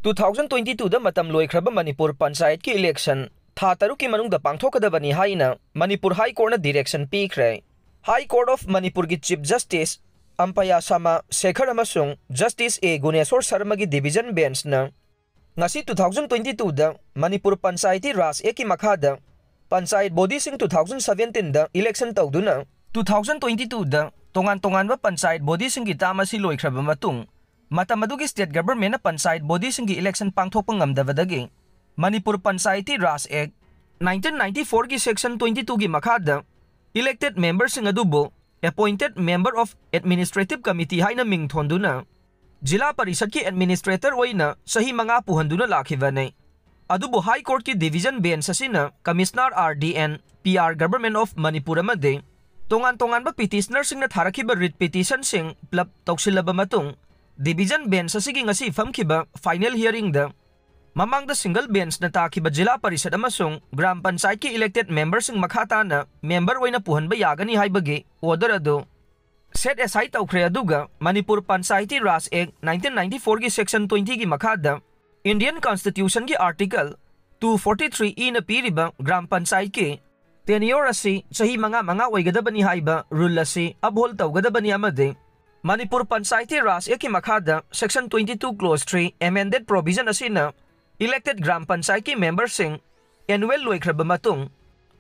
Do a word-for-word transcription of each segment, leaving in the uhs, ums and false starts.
Two thousand twenty-twoꯗ ꯃꯇꯝ ꯂꯣꯏꯈ꯭ꯔꯕ ꯃꯅꯤꯄꯨꯔ ꯄꯟꯆꯥꯌꯠꯀꯤ election ꯊꯥ ꯇꯔꯨꯛꯀꯤ ꯃꯅꯨꯡꯗ ꯄꯥꯡꯊꯣꯛꯀꯗꯕꯅꯤ ꯍꯥꯏꯅ ꯃꯅꯤꯄꯨꯔ High Courtꯅ direction ꯄꯤꯈ꯭ꯔꯦ꯫ High Court of ꯃꯅꯤꯄꯨꯔꯒꯤ Chief Justice ꯑꯝꯄꯌꯥ ꯁꯥꯃꯥ ꯁꯦꯈꯔ ꯑꯃꯁꯨꯡ Justice ꯑꯦ ꯒꯨꯅꯦꯁꯣꯔ ꯁꯔꯃꯒꯤ division benchꯅ ꯉꯁꯤ two thousand twenty-twoꯗ ꯃꯅꯤꯄꯨꯔ ꯄꯟꯆꯥꯌꯇꯤ ꯔꯥꯖ Actꯀꯤ ꯃꯈꯥꯗ ꯄꯟꯆꯥꯌꯠ bodyꯁꯤꯡ two thousand seventeenꯗ election ꯇꯧꯗꯨꯅ two thousand twenty-twoꯗ ꯇꯣꯉꯥꯟ ꯇꯣꯉꯥꯟꯕ ꯄꯟꯆꯥꯌꯠ bodyꯁꯤꯡꯒꯤ term ꯑꯁꯤ ꯂꯣꯏꯈ꯭ꯔꯕ ꯃꯇꯨꯡ, ꯃꯇꯝ ꯑꯗꯨꯒꯤ state governmentꯅ ꯄꯟꯆꯥꯌꯠ bodyꯁꯤꯡꯒꯤ election ꯄꯥꯡꯊꯣꯛꯄ ꯉꯝꯗꯕꯗꯒꯤ ꯃꯅꯤꯄꯨꯔ ꯄꯟꯆꯥꯌꯇꯤ ꯔꯥꯖ Act nineteen ninety-fourꯒꯤ section twenty-twoꯒꯤ ꯃꯈꯥꯗ elected memberꯁꯤꯡ ꯑꯗꯨꯕꯨ appointed member of administrative committee ꯍꯥꯏꯅ ꯃꯤꯡ ꯊꯣꯟꯗꯨꯅ ꯖꯤꯂꯥ ꯄꯔꯤꯁꯠꯀꯤ administrator ꯑꯣꯏꯅ ꯆꯍꯤ ꯃꯉꯥ ꯄꯨꯍꯟꯗꯨꯅ ꯂꯥꯛꯈꯤꯕꯅꯤ꯫ ꯑꯗꯨꯕꯨ High Courtꯀꯤ division bench ꯑꯁꯤꯅ Commissioner R D and P R Government of Manipur ꯑꯃꯗꯤ ꯇꯣꯉꯥꯟ ꯇꯣꯉꯥꯟꯕ petitionerꯁꯤꯡꯅ ꯊꯥꯔꯛꯈꯤꯕ writ petitionꯁꯤꯡ ꯄꯨꯂꯞ ꯇꯧꯁꯤꯜꯂꯕ ꯃꯇꯨꯡ, division bench ꯑꯁꯤꯒꯤ ꯉꯁꯤ ꯐꯝꯈꯤꯕ final hearingꯗ ꯃꯃꯥꯡꯗ single benchꯅ ꯇꯥꯈꯤꯕ ꯖꯤꯂꯥ ꯄꯔꯤꯁꯠ ꯑꯃꯁꯨꯡ ꯒ꯭ꯔꯥꯝ ꯄꯟꯆꯥꯌꯠꯀꯤ elected memberꯁꯤꯡ ꯃꯈꯥ ꯇꯥꯅ member ꯑꯣꯏꯅ ꯄꯨꯍꯟꯕ ꯌꯥꯒꯅꯤ ꯍꯥꯏꯕꯒꯤ order ꯑꯗꯨ set aside ꯇꯧꯈ꯭ꯔꯦ꯫ ꯑꯗꯨꯒ ꯃꯅꯤꯄꯨꯔ ꯄꯟꯆꯥꯌꯇꯤ ꯔꯥꯖ Act nineteen ninety-fourꯒꯤ section twentyꯒꯤ ꯃꯈꯥꯗ Indian Constitutionꯒꯤ article two forty-three Eꯅ ꯄꯤꯔꯤꯕ ꯒ꯭ꯔꯥꯝ ꯄꯟꯆꯥꯌꯠꯀꯤ tenure ꯑꯁꯤ ꯆꯍꯤ ꯃꯉꯥ ꯃꯉꯥ ꯑꯣꯏꯒꯗꯕꯅꯤ ꯍꯥꯏꯕ rule ꯑꯁꯤ uphold ꯇꯧꯒꯗꯕꯅꯤ ꯑꯃꯗꯤ ꯃꯅꯤꯄꯨꯔ ꯄꯟꯆꯥꯌꯇꯤ ꯔꯥꯖ Actꯀꯤ ꯃꯈꯥꯗ section twenty-two clause three amended provision ꯑꯁꯤꯅ elected ꯒ꯭ꯔꯥꯝ ꯄꯟꯆꯥꯌꯠꯀꯤ memberꯁꯤꯡ annual ꯂꯣꯏꯈ꯭ꯔꯕ ꯃꯇꯨꯡ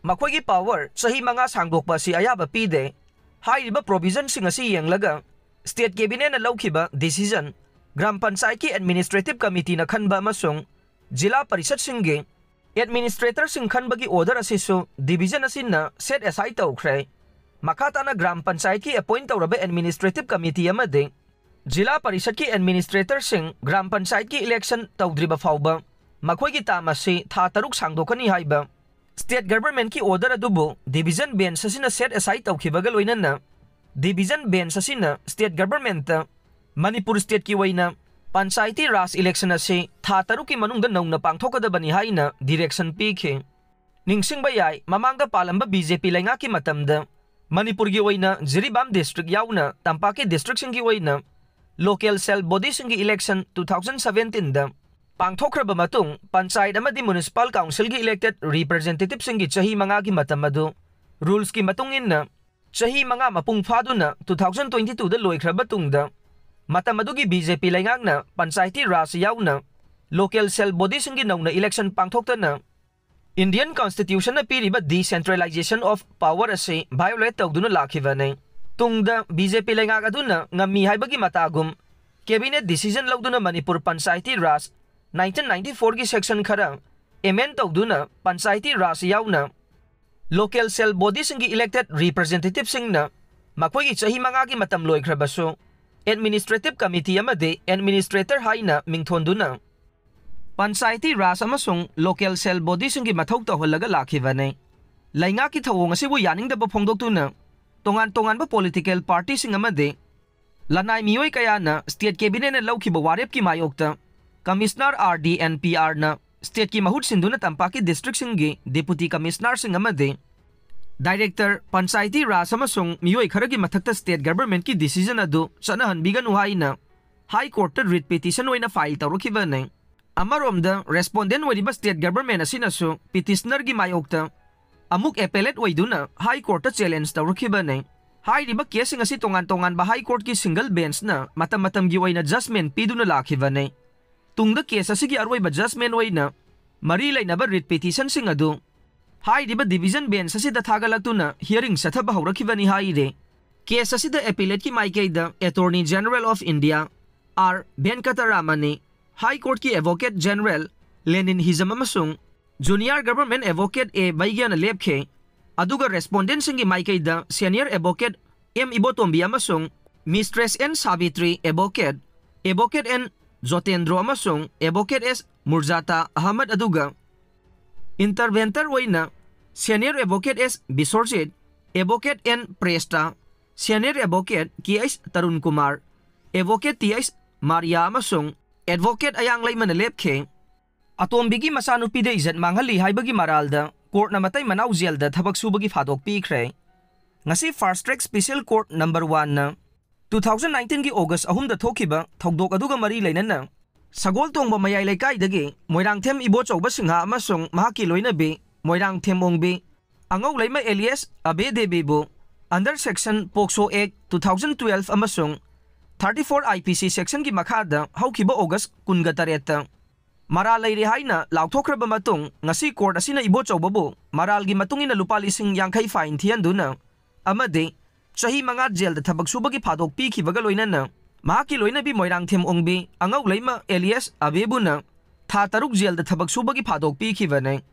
ꯃꯈꯣꯏꯒꯤ power ꯆꯍꯤ ꯃꯉꯥ ꯁꯥꯡꯗꯣꯛꯄ ꯑꯁꯤ ꯑꯌꯥꯕ ꯄꯤꯗꯦ꯫ ꯍꯥꯏꯔꯤꯕ provisionꯁꯤꯡ ꯑꯁꯤ ꯌꯦꯡꯂꯒ state cabinetꯅ ꯂꯧꯈꯤꯕ decision, ꯒ꯭ꯔꯥꯝ ꯄꯟꯆꯥꯌꯠꯀꯤ administrative committeeꯅ ꯈꯟꯕ ꯑꯃꯁꯨꯡ ꯖꯤꯂꯥ ꯄꯔꯤꯁꯠꯁꯤꯡꯒꯤ administratorꯁꯤꯡ ꯈꯟꯕꯒꯤ order ꯑꯁꯤꯁꯨ division ꯑꯁꯤꯅ set aside ꯇꯧꯈ꯭ꯔꯦ꯫ ꯃꯈꯥ ꯇꯥꯅ ꯒ꯭ꯔꯥꯝ ꯄꯟꯆꯥꯌꯠꯀꯤ appoint ꯇꯧꯔꯕ administrative committee ꯑꯃꯗꯤ ꯖꯤꯂꯥ ꯄꯔꯤꯁꯠꯀꯤ administratorꯁꯤꯡ ꯒ꯭ꯔꯥꯝ ꯄꯟꯆꯥꯌꯠꯀꯤ election ꯇꯧꯗ꯭ꯔꯤꯕ ꯐꯥꯎꯕ ꯃꯈꯣꯏꯒꯤ term ꯑꯁꯤ ꯊꯥ ꯇꯔꯨꯛ ꯁꯥꯡꯗꯣꯛꯀꯅꯤ ꯍꯥꯏꯕ state governmentꯀꯤ order ꯑꯗꯨꯕꯨ division bench ꯑꯁꯤꯅ set aside ꯇꯧꯈꯤꯕꯒ ꯂꯣꯏꯅꯅ division bench ꯑꯁꯤꯅ state governmentꯇ ꯃꯅꯤꯄꯨꯔ stateꯀꯤ ꯑꯣꯏꯅ ꯄꯟꯆꯥꯌꯇꯤ ꯔꯥꯖ election ꯑꯁꯤ ꯊꯥ ꯇꯔꯨꯛꯀꯤ ꯃꯅꯨꯡꯗ ꯅꯧꯅ ꯄꯥꯡꯊꯣꯛꯀꯗꯕꯅꯤ ꯍꯥꯏꯅ direction ꯄꯤꯈꯤ꯫ ꯅꯤꯡꯁꯤꯡꯕ ꯌꯥꯏ, ꯃꯃꯥꯡꯗ ꯄꯥꯜꯂꯝꯕ BJP ꯂꯩꯉꯥꯛꯀꯤ ꯃꯇꯝꯗ ꯃꯅꯤꯄꯨꯔꯒꯤ ꯑꯣꯏꯅ ꯖꯤꯔꯤꯕꯥꯝ district ꯌꯥꯎꯅ ꯇꯝꯄꯥꯛꯀꯤ districtꯁꯤꯡꯒꯤ ꯑꯣꯏꯅ local self bodyꯁꯤꯡꯒꯤ election two thousand seventeenꯗ ꯄꯥꯡꯊꯣꯛꯈ꯭ꯔꯕ ꯃꯇꯨꯡ, ꯄꯟꯆꯥꯌꯠ ꯑꯃꯗꯤ ꯃ꯭ꯌꯨꯅꯤꯁꯤꯄꯥꯜ ꯀꯥꯎꯟꯁꯤꯜꯒꯤ ꯏꯂꯦꯛꯇꯦꯗ ꯔꯤꯄ꯭ꯔꯖꯦꯟꯇꯦꯇꯤꯕꯁꯤꯡꯒꯤ ꯆꯍꯤ ꯃꯉꯥꯒꯤ ꯃꯇꯝ ꯑꯗꯨ ꯔꯨꯜꯁꯀꯤ ꯃꯇꯨꯡ ꯏꯟꯅ ꯆꯍꯤ ꯃꯉꯥ ꯃꯄꯨꯡ ꯐꯥꯗꯨꯅ two thousand twenty twoꯗ ꯂꯣꯏꯈ꯭ꯔꯕ ꯇꯨꯡꯗ, ꯃꯇꯝ ꯑꯗꯨꯒꯤ ꯕꯤ ꯖꯦ ꯄꯤ ꯂꯩꯉꯥꯛꯅ ꯄꯟꯆꯥꯌꯇꯤ ꯔꯥꯖ ꯌꯥꯎꯅ ꯂꯣꯀꯦꯜ ꯁꯦꯜꯐ ꯕꯣꯗꯤꯁꯤꯡꯒꯤ ꯅꯧꯅ ꯏꯂꯦꯛꯁꯟ ꯄꯥꯡꯊꯣꯛꯇꯅ ꯏꯟꯗꯤꯌꯟ ꯀꯟꯁꯇꯤꯇ꯭ꯌꯨꯁꯟꯅ ꯄꯤꯔꯤꯕ decentralization of power ꯑꯁꯤ ꯚꯥꯏꯑꯣꯂꯦꯠ ꯇꯧꯗꯨꯅ ꯂꯥꯛꯈꯤꯕꯅꯤ꯫ ꯇꯨꯡꯗ ꯕꯤ ꯖꯦ ꯄꯤ ꯂꯩꯉꯥꯛ ꯑꯗꯨꯅ ꯉꯝꯃꯤ ꯍꯥꯏꯕꯒꯤ ꯃꯇꯥꯒꯨꯝ ꯀꯦꯕꯤꯅꯦꯠ ꯗꯤꯁꯤꯖꯟ ꯂꯧꯗꯨꯅ ꯃꯅꯤꯄꯨꯔ ꯄꯟꯆꯥꯌꯇꯤ ꯔꯥꯖ nineteen ninety fourꯒꯤ ꯁꯦꯛꯁꯟ ꯈꯔ ꯑꯦꯃꯦꯟ ꯇꯧꯗꯨꯅ ꯄꯟꯆꯥꯌꯇꯤ ꯔꯥꯖ ꯌꯥꯎꯅ ꯂꯣꯀꯦꯜ ꯁꯦꯜꯐ ꯕꯣꯗꯤꯁꯤꯡꯒꯤ ꯏꯂꯦꯛꯇꯦꯗ ꯔꯤꯄ꯭ꯔꯖꯦꯟꯇꯦꯇꯤꯕꯁꯤꯡꯅ ꯃꯈꯣꯏꯒꯤ ꯆꯍꯤ ꯃꯉꯥꯒꯤ ꯃꯇꯝ ꯂꯣꯏꯈ꯭ꯔꯕꯁꯨ ꯑꯦꯗꯃꯤꯅꯤꯁꯇ꯭ꯔꯦꯇꯤꯕ ꯀꯃꯤꯇꯤ ꯑꯃꯗꯤ ꯑꯦꯗꯃꯤꯅꯤꯁꯇ꯭ꯔꯦꯇꯔ ꯍꯥꯏꯅ ꯃꯤꯡꯊꯣꯟꯗꯨꯅ ꯄꯟꯆꯥꯌꯇꯤ ꯔꯥꯖ ꯑꯃꯁꯨꯡ ꯂꯣꯀꯦꯜ ꯁꯦꯜꯐ ꯕꯣꯗꯤꯁꯤꯡꯒꯤ ꯃꯊꯧ ꯇꯧꯍꯜꯂꯒ ꯂꯥꯛꯈꯤꯕꯅꯤ꯫ ꯂꯩꯉꯥꯛꯀꯤ ꯊꯧꯑꯣꯡ ꯑꯁꯤꯕꯨ ꯌꯥꯅꯤꯡꯗꯕ ꯐꯣꯡꯗꯣꯛꯇꯨꯅ ꯇꯣꯉꯥꯟ ꯇꯣꯉꯥꯟꯕ ꯄꯣꯂꯤꯇꯤꯀꯦꯜ ꯄꯥꯔꯇꯤꯁꯤꯡ ꯑꯃꯗꯤ ꯂꯅꯥꯏ ꯃꯤꯑꯣꯏ ꯀꯌꯥꯅ ꯁ꯭ꯇꯦꯠ ꯀꯦꯕꯤꯅꯦꯠꯅ ꯂꯧꯈꯤꯕ ꯋꯥꯔꯦꯞꯀꯤ ꯃꯥꯌꯣꯛꯇ commissioner R D N P ꯑꯥꯔꯅ ꯁ꯭ꯇꯦꯠꯀꯤ ꯃꯍꯨꯠ ꯁꯤꯟꯗꯨꯅ ꯇꯝꯄꯥꯛꯀꯤ ꯗꯤꯁꯇ꯭ꯔꯤꯛꯁꯤꯡꯒꯤ ꯗꯤꯄꯨꯇꯤ ꯀꯃꯤꯁꯅꯔꯁꯤꯡ ꯑꯃꯗꯤ ꯗꯥꯏꯔꯦꯛꯇꯔ ꯄꯟꯆꯥꯌꯇꯤ ꯔꯥꯖ ꯑꯃꯁꯨꯡ ꯃꯤꯑꯣꯏ ꯈꯔꯒꯤ ꯃꯊꯛꯇ ꯁ꯭ꯇꯦꯠ ꯒꯚꯔꯟꯃꯦꯟꯠꯀꯤ ꯗꯤꯁꯤꯖꯟ ꯑꯗꯨ ꯆꯠꯅꯍꯟꯕꯤꯒꯅꯨ ꯍꯥꯏꯅ ꯍꯥꯏ ꯀꯣꯔꯠꯇ ꯔꯤꯠ ꯄꯤꯇꯤꯁꯟ ꯑꯣꯏꯅ ꯐꯥꯏꯜ ꯇꯧꯔꯛꯈꯤꯕꯅꯤ꯫ ꯑꯃꯔꯣꯝꯗ, ꯔꯦꯁꯄꯣꯟꯗꯦꯟꯠ ꯑꯣꯏꯔꯤꯕ ꯁ꯭ꯇꯦꯠ ꯒꯚꯔꯟꯃꯦꯟꯠ ꯑꯁꯤꯅꯁꯨ ꯄꯤꯇꯤꯁꯅꯔꯒꯤ ꯃꯥꯌꯣꯛꯇ ꯑꯃꯨꯛ ꯑꯦꯄꯦꯂꯦꯠ ꯑꯣꯏꯗꯨꯅ ꯍꯥꯏ ꯀꯣꯔꯠꯇ ꯆꯦꯂꯦꯟꯖ ꯇꯧꯔꯛꯈꯤꯕꯅꯤ꯫ ꯍꯥꯏꯔꯤꯕ ꯀꯦꯁꯁꯤꯡ ꯑꯁꯤ ꯇꯣꯉꯥꯟ ꯇꯣꯉꯥꯟꯕ ꯍꯥꯏ ꯀꯣꯔꯠꯀꯤ ꯁꯤꯡꯒꯜ ꯕꯦꯟꯆꯅ ꯃꯇꯝ ꯃꯇꯝꯒꯤ ꯑꯣꯏꯅ ꯖꯖꯃꯦꯟꯠ ꯄꯤꯗꯨꯅ ꯂꯥꯛꯈꯤꯕꯅꯤ꯫ ꯇꯨꯡꯗ ꯀꯦꯁ ꯑꯁꯤꯒꯤ ꯑꯔꯣꯏꯕ ꯖꯖꯃꯦꯟꯠ ꯑꯣꯏꯅ ꯃꯔꯤ ꯂꯩꯅꯕ ꯔꯤꯠ ꯄꯤꯇꯤꯁꯟꯁꯤꯡ ꯑꯗꯨ ꯍꯥꯏꯔꯤꯕ ꯗꯤꯚꯤꯖꯟ ꯕꯦꯟꯆ ꯑꯁꯤꯗ ꯊꯥꯒꯠꯂꯛꯇꯨꯅ ꯍꯤꯌꯔꯤꯡ ꯆꯠꯊꯕ ꯍꯧꯔꯛꯈꯤꯕꯅꯤ ꯍꯥꯏꯔꯤ꯫ ꯀꯦꯁ ꯑꯁꯤꯗ ꯑꯦꯄꯤꯂꯦꯠꯀꯤ ꯃꯥꯏꯀꯩꯗ attorney general of India R Venkataramani, high ꯀꯣꯔꯠꯀꯤ ꯑꯦꯗꯚꯣꯀꯦꯠ ꯖꯦꯅꯔꯦꯜ ꯂꯦꯅꯤꯟ ꯍꯤꯖꯝ ꯑꯃꯁꯨꯡ ꯖꯨꯅꯤꯌꯔ ꯒꯚꯔꯟꯃꯦꯟꯠ ꯑꯦꯗꯚꯣꯀꯦꯠ ꯑꯦ ꯕꯩꯒ꯭ꯌꯥꯅ ꯂꯦꯞꯈꯤ꯫ ꯑꯗꯨꯒ ꯔꯦꯁꯄꯣꯟꯗꯦꯟꯠꯁꯤꯡꯒꯤ ꯃꯥꯏꯀꯩꯗ ꯁꯦꯅꯤꯌꯔ ꯑꯦꯗꯚꯣꯀꯦꯠ ꯑꯦꯝ ꯏꯕꯣꯇꯣꯝꯕꯤ ꯑꯃꯁꯨꯡ mistress N Sabitri, advocate, advocate N Jotendro ꯑꯃꯁꯨꯡ ꯑꯦꯗꯚꯣꯀꯦꯠ ꯑꯦꯁ ꯃꯨꯔꯖꯥꯇꯥ ꯑꯍꯃꯗ, ꯑꯗꯨꯒ ꯏꯟꯇꯔꯚꯦꯟꯇꯔ ꯑꯣꯏꯅ senior advocate S Bishorjit, advocate N Presta, senior advocate K H Tarun Kumar, advocate T H Mariya ꯑꯃꯁꯨꯡ ꯑꯦꯗꯚꯣꯀꯦꯠ ꯑꯌꯥꯡꯂꯩꯃꯅ ꯂꯦꯞꯈꯤ꯫ ꯑꯇꯣꯝꯕꯤꯒꯤ ꯃꯆꯥꯅꯨꯄꯤꯗ ꯏꯖꯠ ꯃꯥꯡꯍꯜꯂꯤ ꯍꯥꯏꯕꯒꯤ ꯃꯔꯥꯜꯗ ꯀꯣꯔꯠꯅ ꯃꯇꯩ ꯃꯅꯥꯎ ꯖꯦꯜꯗ ꯊꯕꯛ ꯁꯨꯕꯒꯤ ꯐꯥꯗꯣꯛ ꯄꯤꯈ꯭ꯔꯦ꯫ ꯉꯁꯤ fast track special court number ꯋꯥꯟꯅ two thousand nineteenꯒꯤ ꯑꯣꯒꯁ ꯑꯍꯨꯝꯗ ꯊꯣꯛꯈꯤꯕ ꯊꯧꯗꯣꯛ ꯑꯗꯨꯒ ꯃꯔꯤ ꯂꯩꯅꯅ ꯁꯒꯣꯜ ꯇꯣꯡꯕ ꯃꯌꯥꯏ ꯂꯩꯀꯥꯏꯗꯒꯤ ꯃꯣꯏꯔꯥꯡꯊꯦꯝ ꯏꯕꯣꯆꯧꯕ ꯁꯤꯡꯍ ꯑꯃꯁꯨꯡ ꯃꯍꯥꯛꯀꯤ ꯂꯣꯏꯅꯕꯤ ꯃꯣꯏꯔꯥꯡꯊꯦꯝ ꯑꯣꯡꯕꯤ ꯑꯉꯧꯂꯩꯃ alias ꯑꯕꯦ ꯗꯦꯕꯤꯕꯨ under section POCSO Act two thousand twelve ꯑꯃꯁꯨꯡ thirty four IPC sectionꯒꯤ ꯃꯈꯥꯗ ꯍꯧꯈꯤꯕ August ꯀꯨꯟꯒ ꯇꯔꯦꯠꯇ ꯃꯔꯥꯜ ꯂꯩꯔꯦ ꯍꯥꯏꯅ ꯂꯥꯎꯊꯣꯛꯈ꯭ꯔꯕ ꯃꯇꯨꯡ, ꯉꯁꯤ court ꯑꯁꯤꯅ ꯏꯕꯣꯆꯧꯕꯕꯨ ꯃꯔꯥꯜꯒꯤ ꯃꯇꯨꯡ ꯏꯟꯅ ꯂꯨꯄꯥ ꯂꯤꯁꯤꯡ ꯌꯥꯡꯈꯩ fine ꯊꯤꯍꯟꯗꯨꯅ ꯑꯃꯗꯤ ꯆꯍꯤ ꯃꯉꯥ ꯖꯦꯜꯗ ꯊꯕꯛ ꯁꯨꯕꯒꯤ ꯊꯥꯗꯣꯛ ꯄꯤꯈꯤꯕꯒ ꯂꯣꯏꯅꯅ ꯃꯍꯥꯛꯀꯤ ꯂꯣꯏꯅꯕꯤ ꯃꯣꯏꯔꯥꯡꯊꯦꯝ ꯑꯣꯡꯕꯤ ꯑꯉꯧꯂꯩꯃ alias ꯑꯕꯦꯕꯨꯅ ꯊꯥ ꯇꯔꯨꯛ ꯖꯦꯜꯗ ꯊꯕꯛ ꯁꯨꯕꯒꯤ ꯊꯥꯗꯣꯛ ꯄꯤꯈꯤꯕꯅꯤ꯫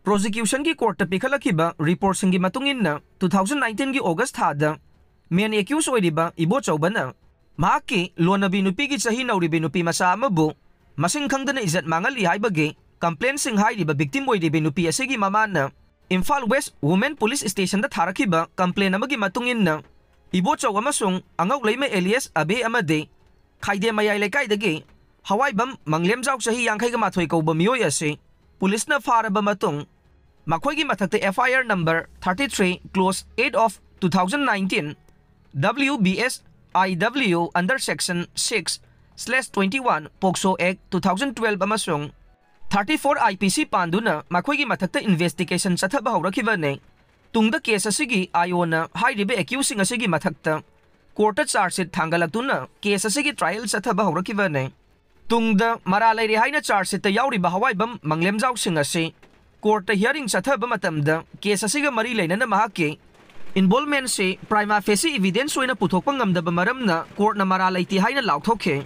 Prosecutionꯒꯤ courtꯇ ꯄꯤꯈꯠꯂꯛꯈꯤꯕ reportꯁꯤꯡꯒꯤ ꯃꯇꯨꯡ ꯏꯟꯅ, two thousand nineteenꯒꯤ August ꯊꯥꯗ main accused ꯑꯣꯏꯔꯤꯕ ꯏꯕꯣꯆꯧꯕꯅ ꯃꯍꯥꯛꯀꯤ ꯂꯣꯟꯅꯕꯤ ꯅꯨꯄꯤꯒꯤ ꯆꯍꯤ ꯅꯧꯔꯤꯕꯤ ꯅꯨꯄꯤ ꯃꯆꯥ ꯑꯃꯕꯨ ꯃꯁꯤꯡ ꯈꯪꯗꯅ ꯏꯖꯠ ꯃꯥꯡꯍꯜꯂꯤ ꯍꯥꯏꯕꯒꯤ complaintꯁꯤꯡ ꯍꯥꯏꯔꯤꯕ victim ꯑꯣꯏꯔꯤꯕꯤ ꯅꯨꯄꯤ ꯑꯁꯤꯒꯤ ꯃꯃꯥꯅ Imphal West Women Police Stationꯗ ꯊꯥꯔꯛꯈꯤꯕ complaint ꯑꯃꯒꯤ ꯃꯇꯨꯡ ꯏꯟꯅ, ꯏꯕꯣꯆꯧ ꯑꯃꯁꯨꯡ ꯑꯉꯧꯂꯩꯃ alias ꯑꯕꯦ ꯑꯃꯗꯤ ꯈꯥꯏꯗꯦꯝ ꯃꯌꯥꯏ ꯂꯩꯀꯥꯏꯗꯒꯤ ꯍꯋꯥꯏꯕꯝ ꯃꯪꯂꯦꯝꯖꯥꯎ ꯆꯍꯤ ꯌꯥꯡꯈꯩꯒ ꯃꯥꯊꯣꯏ ꯀꯧꯕ ꯃꯤꯑꯣꯏ ꯑꯁꯤ ꯄꯨꯂꯤꯁꯅ ꯐꯥꯔꯕ ꯃꯇꯨꯡ, ꯃꯈꯣꯏꯒꯤ ꯃꯊꯛꯇ FIR number thirty three clause eight of two thousand nineteen WBS IW under section six slash twenty one POCSO Act two thousand twelve ꯑꯃꯁꯨꯡ thirty four IPC ꯄꯥꯟꯗꯨꯅ ꯃꯈꯣꯏꯒꯤ ꯃꯊꯛꯇ investigation ꯆꯠꯊꯕ ꯍꯧꯔꯛꯈꯤꯕꯅꯤ꯫ ꯇꯨꯡꯗ case ꯑꯁꯤꯒꯤ IOꯅ ꯍꯥꯏꯔꯤꯕ accusedꯁꯤꯡ ꯑꯁꯤꯒꯤ ꯃꯊꯛꯇ courtꯇ charge sheet ꯊꯥꯡꯒꯠꯂꯛꯇꯨꯅ case ꯑꯁꯤꯒꯤ trial ꯆꯠꯊꯕ ꯍꯧꯔꯛꯈꯤꯕꯅꯤ꯫ ꯇꯨꯡꯗ ꯃꯔꯥꯜ ꯂꯩꯔꯦ ꯍꯥꯏꯅ charge sheetꯇ ꯌꯥꯎꯔꯤꯕ ꯍꯋꯥꯏꯕꯝ ꯃꯪꯂꯦꯝꯖꯥꯎ ꯁꯤꯡꯍ ꯑꯁꯤ courtꯇ hearing ꯆꯠꯊꯕ ꯃꯇꯝꯗ case ꯑꯁꯤꯒ ꯃꯔꯤ ꯂꯩꯅꯅ ꯃꯍꯥꯛꯀꯤ involvementꯁꯤ prima facie evidence ꯑꯣꯏꯅ ꯄꯨꯊꯣꯛꯄ ꯉꯝꯗꯕ ꯃꯔꯝꯅ courtꯅ ꯃꯔꯥꯜ ꯂꯩꯇꯦ ꯍꯥꯏꯅ ꯂꯥꯎꯊꯣꯛꯈꯤ꯫